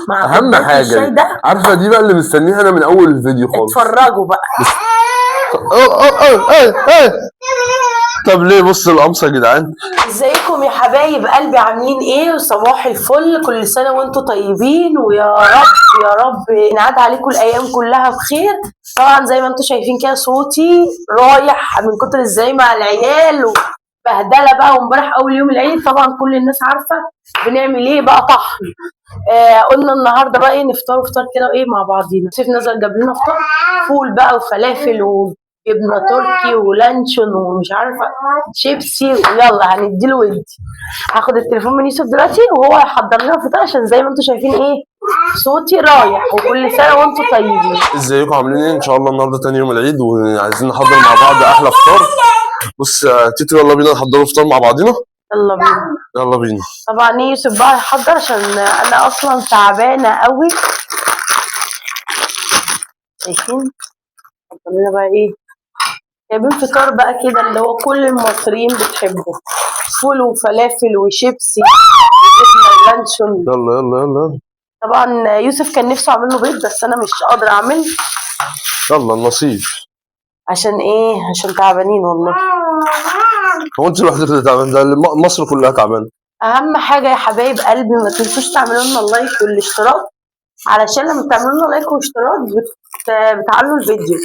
مع اهم كوباية حاجة الشاي دي. ده. عارفه دي بقى اللي مستنيها انا من اول الفيديو خالص. اتفرجوا بقى. اه اه اه اه اه. طب ليه؟ بص القمصه يا جدعان. ازيكم يا حبايب قلبي، عاملين ايه؟ وصباح الفل، كل سنة وانتم طيبين، ويا رب يا رب ينعاد عليكم الايام كلها بخير. طبعا زي ما انتم شايفين كده صوتي رايح من كتر ازاي مع العيال وبهدله بقى. وامبارح اول يوم العيد طبعا كل الناس عارفه بنعمل ايه بقى، طحن. قلنا النهارده بقى ايه، نفطر فطار كده ايه مع بعضينا. سيف نزل جاب لنا فطار فول بقى وفلافل وجبنه تركي ولانشون ومش عارفه شيبسي، ويلا هنديله ودي. هاخد التليفون من يوسف دلوقتي وهو هيحضر لنا فطار، عشان زي ما انتم شايفين ايه صوتي رايح. وكل سنة وانتم طيبين. ازيكم عاملين ايه؟ ان شاء الله النهارده تاني يوم العيد وعايزين نحضر مع بعض احلى فطار. بص يا تيتو، يلا بينا نحضره فطار مع بعضينا. يلا بينا. يلا بينا. طبعا ايه يوسف بقى هيحضر عشان انا اصلا تعبانة قوي. شايفين حضر لنا بقى ايه، جايبين فطار بقى كده اللي هو كل المصريين بتحبه، فول وفلافل وشيبسي وجبنه ولانشون. يلا يلا يلا. طبعا يوسف كان نفسه اعمل له بيض بس انا مش قادرة اعمل. يلا النصيب. عشان ايه؟ عشان تعبانين والله. هو انت لوحدك اللي تعبان؟ ده مصر كلها تعبانة. اهم حاجة يا حبايب قلبي ما تنسوش تعملوا لنا ال like والاشتراك، علشان لما تعملوا لنا like واشتراك بتعلوا الفيديو.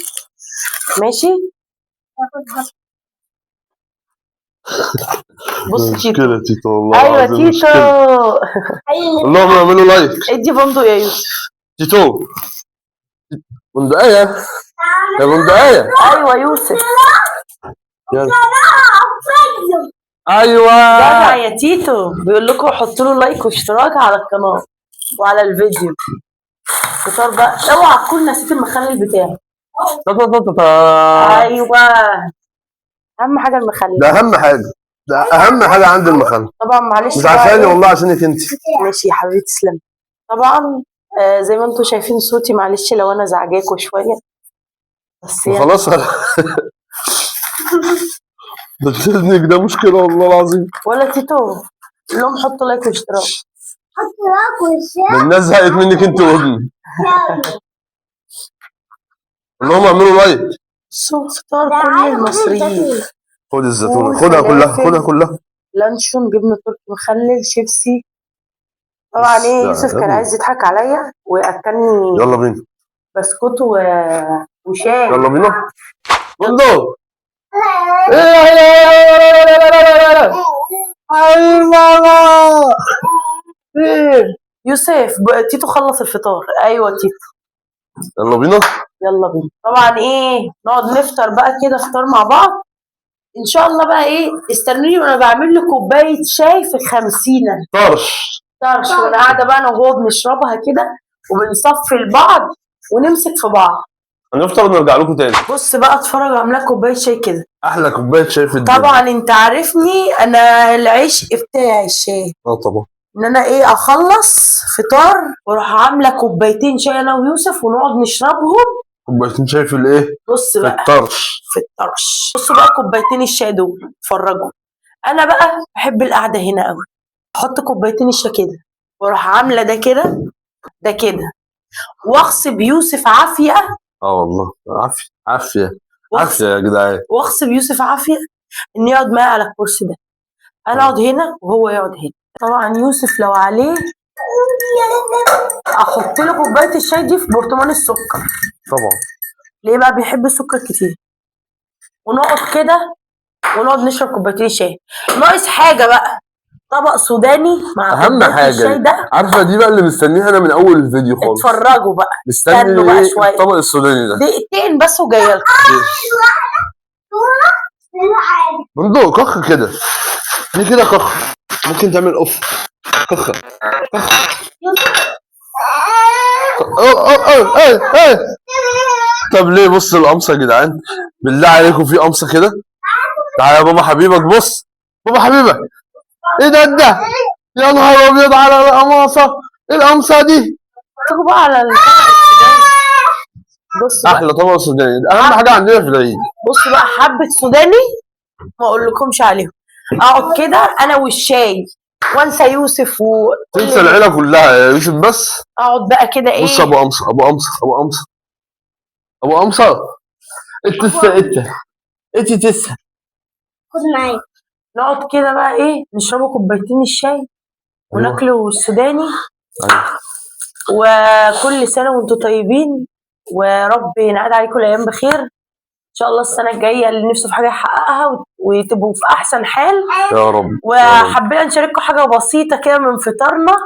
ماشي؟ بص تيتو. مشكلة تيتو والله ايوه العظيم، تيتو. مشكلة. قول لهم يعملوا like. ادي بندق يا يوسف. تيتو بندقية يا بندقية. ايوه يوسف. يلا. ايوه جدع يا تيتو، بيقول لكم حطوا له like واشتراك على القناة وعلى الفيديو. فطار بقى، اوعى تكون نسيت المخلل بتاعك. تا تا تا تا تا. ايوه اهم حاجة المخلل. ده اهم حاجة، ده اهم حاجة عند المخلل. طبعا معلش مش بقى عشاني إيه؟ والله، عشانك انت. ماشي يا حبيبتي تسلم. طبعا زي ما انتم شايفين صوتي، معلش لو انا زعجاكوا شوية بس يعني خلاص. ده ابنك ده مشكلة والله العظيم. ولا تيتو قول لهم حطوا like واشتراك. ده الناس زهقت منك انت وابني. قول لهم اعملوا like. بصوا فطار كل المصريين. خد الزيتونه، خدها كلها، خدها كلها. لانشون، جبنه تركي، مخلل، شيبسي. طبعا بس ايه ده يوسف كان يلا. عايز يضحك عليا وياكلني يلا بينا. بسكوت وشاي. يلا بينا. بندق. يوسف تيتو خلص الفطار. ايوه تيتو. يلا بينا. يلا بينا. طبعا ايه نقعد نفطر بقى كده فطار مع بعض ان شاء الله بقى. ايه استنوني وانا بعمل له كوباية شاي في 50 طرش طرش، وانا قاعدة بقى انا وهو بنشربها كده وبنصفي لبعض ونمسك في بعض. هنفطر ونرجع لكم تاني. بص بقى اتفرج، عامله كوباية شاي كده. احلى كوباية شاي في الدنيا. طبعا انت عارفني انا العشق بتاعي الشاي. اه طبعا. ان انا ايه اخلص فطار واروح عامله كوبايتين شاي انا ويوسف ونقعد نشربهم. كوبايتين شاي في الايه؟ بص في بقى الطرش. في الطرش. بصوا بقى كوبايتين الشاي دول اتفرجوا. انا بقى بحب القعدة هنا قوي. احط كوبايتين الشاي كده واروح عامله ده كده ده كده واغصب يوسف عافية. اه والله عافية عافية عافية يا جدعان. واغصب يوسف عافية ان يقعد معايا على الكرسي ده. انا اقعد هنا وهو يقعد هنا. طبعا يوسف لو عليه احط له كوباية الشاي دي في برطمان السكر. طبعا. ليه بقى؟ بيحب السكر كتير. ونقعد كده ونقعد نشرب كوبايتين شاي. ناقص حاجة بقى، طبق سوداني مع اهم كوباية حاجة الشاي دي. ده. عارفه دي بقى اللي مستنيها انا من اول الفيديو خالص. اتفرجوا بقى، مستني استنوا بقى ايه؟ شوية. الطبق السوداني ده. دقيقتين بس وجاية لكم. بندق كخ كده. دي كده كخ. ممكن تعمل اوف كخ كخ. اه اه اه اه اه. طب ليه؟ بص القمصه يا جدعان، بالله عليكم في قمصه كده. تعالى يا بابا حبيبك، بص بابا حبيبك. ايه ده ده؟ يا نهار ابيض على القماصه. ايه القمصه دي؟ اتفرجوا بقى على الطبق السوداني. بص بقى. احلى طبق سوداني، ده اهم حاجة عندنا في العيد. بص بقى حبه سوداني ما اقولكمش عليهم. اقعد كده انا والشاي وانسى يوسف وكل تنسى العيلة كلها يا يوسف بس. اقعد بقى كده ايه. بص ابو قمصه، ابو قمصه، ابو قمصه، ابو قمصه، انت تسه، انت انت تسه. خد معايا. نقعد كده بقى ايه، نشربوا كوبايتين الشاي وناكلوا السوداني. أيوة. وكل سنة وانتم طيبين، ورب ينعاد عليكم الايام بخير ان شاء الله. السنة الجاية اللي نفسه في حاجة يحققها وتبقوا في احسن حال. يا رب. وحبينا نشارككم حاجة بسيطة كده من فطارنا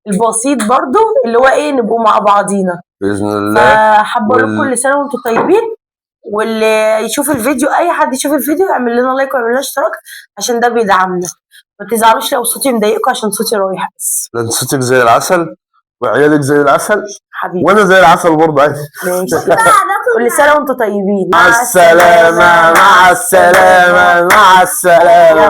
البسيط برضو، اللي هو ايه، نبقوا مع بعضينا باذن الله. فحابه اقول لكم كل سنة وانتم طيبين. واللي يشوف الفيديو، اي حد يشوف الفيديو يعمل لنا like ويعمل لنا اشتراك عشان ده بيدعمنا. ما تزعلوش لو صوتي مضايقكم عشان صوتي رايح بس. ده انت صوتك زي العسل وعيالك زي العسل حبيبي. وانا زي العسل برضه عادي. ماشي. بقى باكل. كل سنة وانتم طيبين. مع السلامة، مع السلامة، مع السلامة.